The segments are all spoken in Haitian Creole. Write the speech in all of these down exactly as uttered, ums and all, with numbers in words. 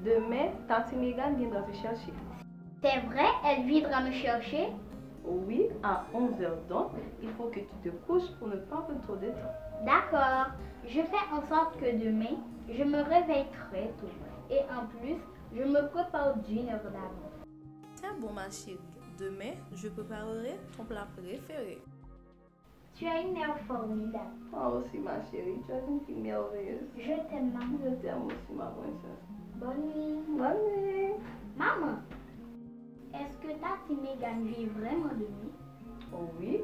Demain, Tati Megan viendra te chèche. C'est vrai, elle viendra me chercher? Oui, à onze heures donc, il faut que tu te couches pour ne pas perdre trop de temps. D'accord, je fais en sorte que demain, je me réveille très tôt. Et en plus, je me prépare d'une heure d'avance. C'est bon, ma chérie. Demain, je préparerai ton plat préféré. Tu as une mère formidable. Toi aussi, ma chérie, tu es une fille merveilleuse. Je t'aime, maman. Je t'aime aussi, ma princesse. Bonne nuit. Bonne nuit. Maman, est-ce que Tati Megan vient vraiment demain? Oui,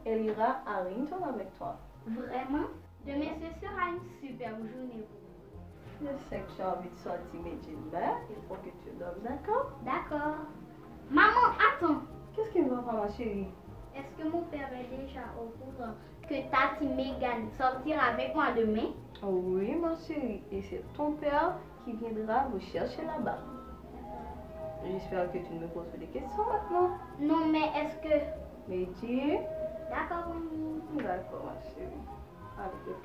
elle ira à Rington avec toi. Vraiment? Demain, ce sera une superbe journée pour nous. Je sais que tu as envie de sortir, mais Gilbert, il faut que tu dormes, d'accord? D'accord. Maman, attends. Qu'est-ce qui ne va pas, ma chérie? Est-ce que mon père est déjà au courant que Tati Megan sortira avec moi demain? Oh oui, ma chérie, et c'est ton père qui viendra vous chercher là-bas. J'espère que tu ne me poses plus de questions maintenant. Non, mais est-ce que... Mais dis. D'accord, maman. D'accord, ma chérie. Allez, écoute.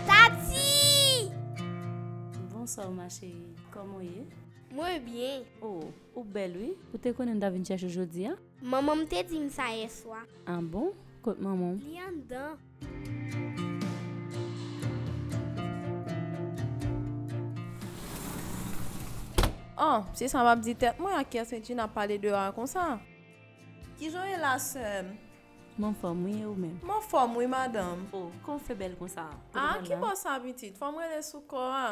Tati! Bonswa, ma chérie. Kòman w ye? Mwen byen. Oh, ou bèl, wi. Ou te konnen m ta vin chèche w jodi a? Manman m te di m sa yè swa. Ah bon? Kot manman w? Li anndan. Oh, se sa m ap di tèt mwen, ak kiyès Medjina ap pale deyò a konsa? Kijan w ye la, sè m? M anfòm, wi, e ou menm? M anfòm, wi, madanm. Oh, kòman w fè bèl konsa? Ah, ki bò sa, pitit? Fò m rele sou kò a.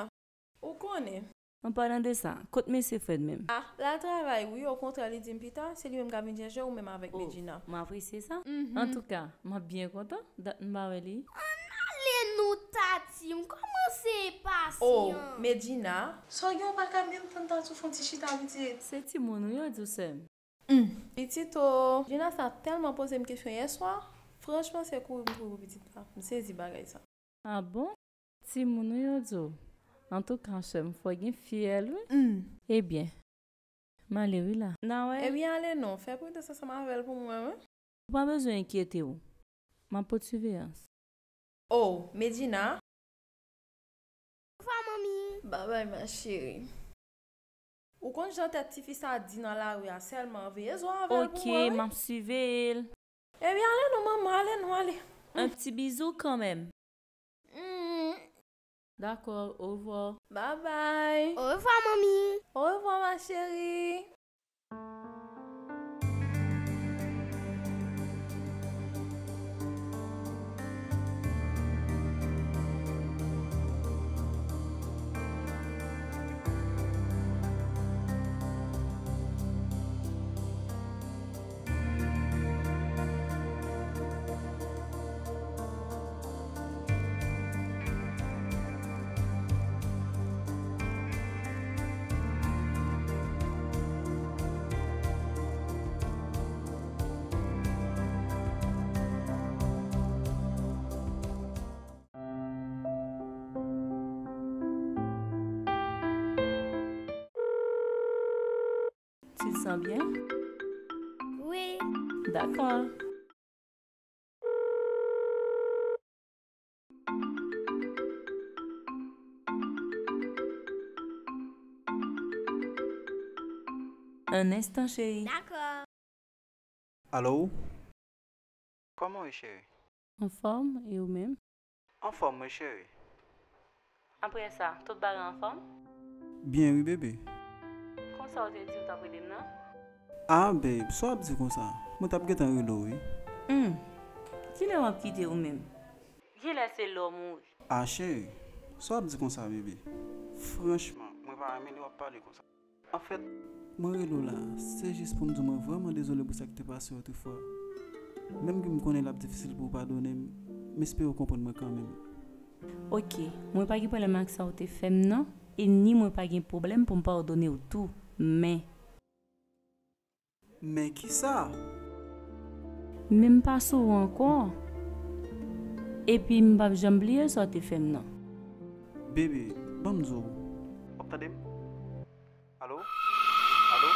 Ou konnen. An palan de sa, kot mesye Fred menm? Ah, l al travay, wi, okontrè, li di m pita, se li menm k ap vin chèche w, ou menm avèk Medjina. Oh, m apresye sa. Mhm. Antouka, m ap byen kontan, dat m pa wè li. Ann ale non, Tati, m kòmanse enpasyan. Oh, Medjina. Sa w gen, w pa ka menm tann Tati, w fè yon ti chita, pitit? Se timoun wi yo di w, sè m. Hmm, pitit o. Djina sa tèlman poze m kesyon yè swa. Franchman, se kouri m kouri pou pitit la. M sezi bagay sa. Ah bon? Timoun wi yo di w. Antouka, sè m, fò w gen fyèl, wi. Hmm. Ebyen, m ale wi la. N a wè. Ebyen, ale non. Fè pridans ansanm avè l pou mwen, wi. Ou pa bezwen enkyete w. M ap pot siveyans. Oh, Medjina. Ovwa, manmi. Babay, ma chérie. Ou konn jan tèt tifi sa di nan lari a sèlman, veye zo avè l pou mwen, wi. Ok, m ap siveye l. Ebyen, ale non, manman, ale non, ale. Un petit bisou quand même. Mm. Dakò, ovwa. Babay. Ovwa, manmi. Ovwa, ma chérie. Tu te sens bien? Wi. Dakò. Un instant, chérie. Dakò. Alo? Kòman w ye, cheri? Anfòm, e ou menm? Anfòm, wi, cheri. Apre sa, tout bagay anfòm? Byen, wi, bebe. Konsa w te di w t ap rele m nan? Ah, babe, sa w ap di konsa? Mwen t ap gentan rele w, wi. Hmm. Kilè w ap kite ou menm? Genlè se lè w mouri. Ah, cheri, Sa w ap di konsa, bebe? Franchman, mwen pa renmen lè w ap pale konsa. Anfèt, mwen rele w la, se jis pou m di w mwen vrèman dezole pou sa ki te pase otrefwa. Menm ke m konnen l ap difisil pou w padone m, m espere w konprann mwen kanmenm. Oke, mwen pa gen pwoblèm ak sa w te fè m nan, e ni mwen pa gen pwoblèm pou m padone w tou, men. Men kisa? Men m pa sou ou ankò. Epi m p ap janm bliye sa w te fè m nan. Bebe, ban m di w. W ap tande m? Alo? Alo?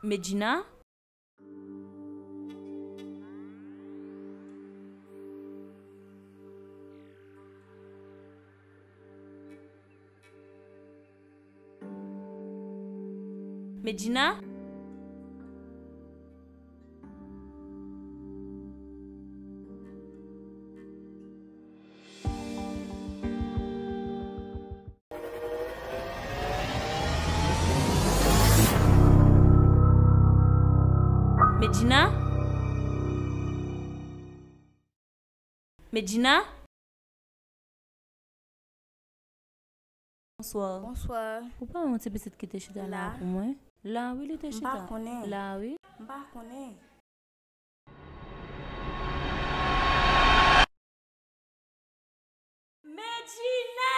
Medjina? Medjina? Medjina? Medjina? Bonswa. Bonswa. Ou pa wè yon ti pitit ki te chita la pou mwen? La wi, li te chita. M pa konnen. La wi. M pa konnen. Medjina!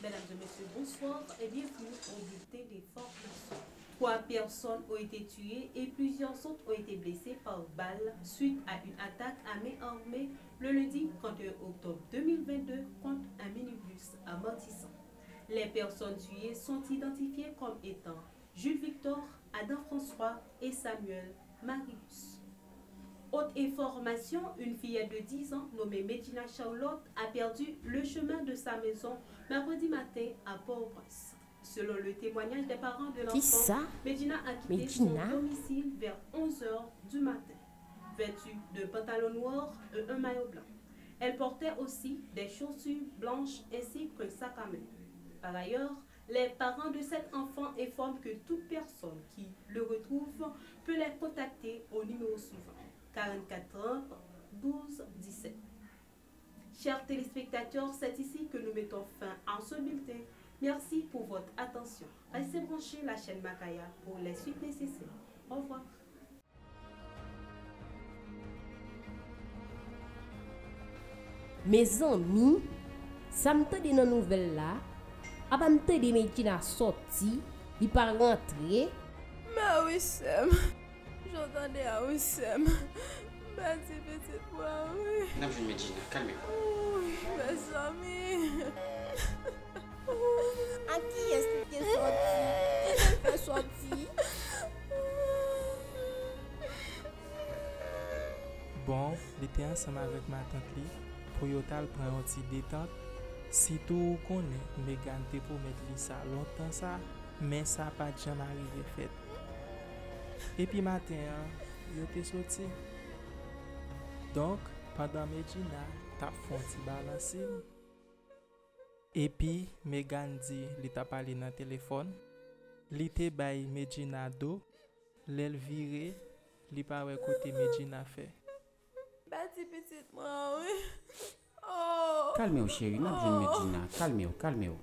Mesdames et messieurs, bonsoir et bienvenue au bulletin d'information. Trois personnes ont été tuées et plusieurs autres ont été blessées par balle suite à une attaque à main armée le lundi trente et un octobre deux mille vingt-deux contre un minibus à Martissant. Les personnes tuées sont identifiées comme étant Jules Victor, Adam François et Samuel Marius. Autre information, une fillette de dix ans nommée Medjina Charlotte a perdu le chemin de sa maison mercredi matin à Port-au-Prince. Selon le témoignage des parents de l'enfant, Medjina a quitté son domicile vers onze heures du matin, vêtue d'un pantalon noir et un maillot blanc. Elle portait aussi des chaussures blanches ainsi qu'un sac à main. Par ailleurs, les parents de cet enfant informent que toute personne qui le retrouve peut les contacter au numéro suivant, quarante-quatre trente, douze dix-sept. Chers téléspectateurs, c'est ici que nous mettons fin à ce bulletin. Merci pour votre attention. Restez branchés la chaîne Makaya pour les suites nécessaires. Au revoir. Mezanmi, sa m tande nan nouvèl la, apa m tande Medjina sòti, li pa rantre? Mè wi sè m, jan w tande a wi sè m, m pèdi pitit mwen wi. N ap jwenn Medjina, kalme w. Mezanmi. Ak kiyès li te sòti? Ki te fè sòti? Bon, li te ansanm avèk matant li pou yo t al pran yon ti detant. Sitou ou konnen Megan te pwomèt li sa lontan sa, men sa pa t janm arive fèt. Epi maten an, yo te soti. Donk, pandan Medjina t ap fè yon ti balanse, epi Megan di li t ap pale nan telefòn, li te bay Medjina do, lè l vire, li pa wè kote Medjina fè. Pèdi pitit mwen an, wi. Oh! Kalme w, cheri, n ap jwenn Medjina. Kalme w, kalme w.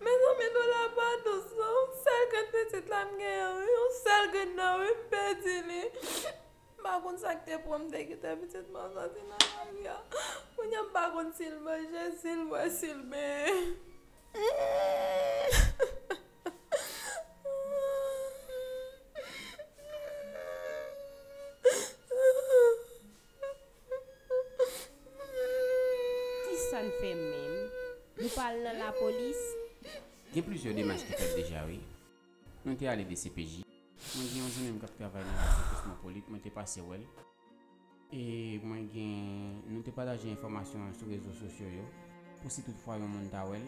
Mezanmi, Lola pa dous non. Sèl grenn pitit la m genyen, wi. Yon sèl grenn nan, wi, m pèdi li. M pa konn sa k te pran m te kite pitit mwen sòti nan lari a. Kounye a m pa konn si l manje, si l bwè, si l benyen. Kisa n fè menm? Nou pa al nan lapolis? Gen plizyè demach ki fèt deja, wi. Nou te ale D C P J. Mwen gen yon zanmi m k ap travay nan radyo Kosmopolit, mwen te pase wè l. E mwen gen, nou te pataje enfòmasyon sou rezo sosyo yo, pou si toutfwa yon moun ta wè l.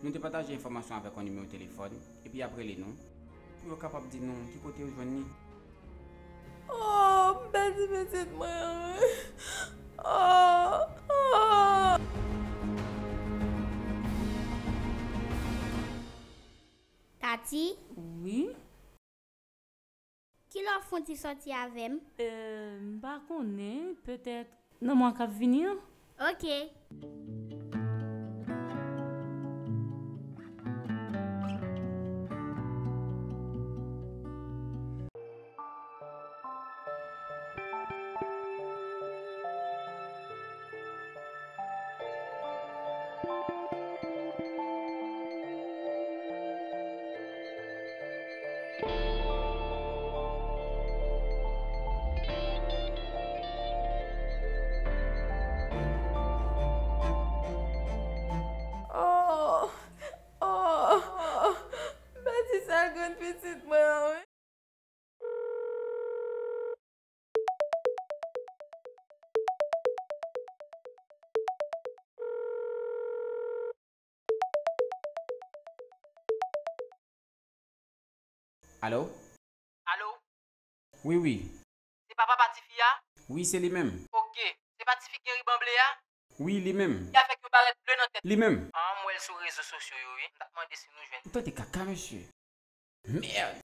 Nou te pataje enfòmasyon avèk yon nimewo telefòn, epi y ap rele nou, pou yo kapab di nou ki kote yo jwenn li. Oh, m pèdi pitit mwen an, wi. Oh, oh. Tati? Wi? Kilè w fè yon ti sòti avè m? Euh, m pa konnen, petèt nan mwa k ap vini an. Ok. Oh, oh, m pèdi sèl grenn pitit mwen an, wi. Alo? Alo? Wi, wi. Se pa papa tifi a? Wi, se li menm. Ok. Se pa tifi k gen riban ble a? Wi, li menm. Ki avèk yon barèt ble nan tèt? Li menm. Ah, m wè l sou rezo sosyo yo, wi. M t ap mande si nou jwenn. Ou tande kaka, mesye. Mèd!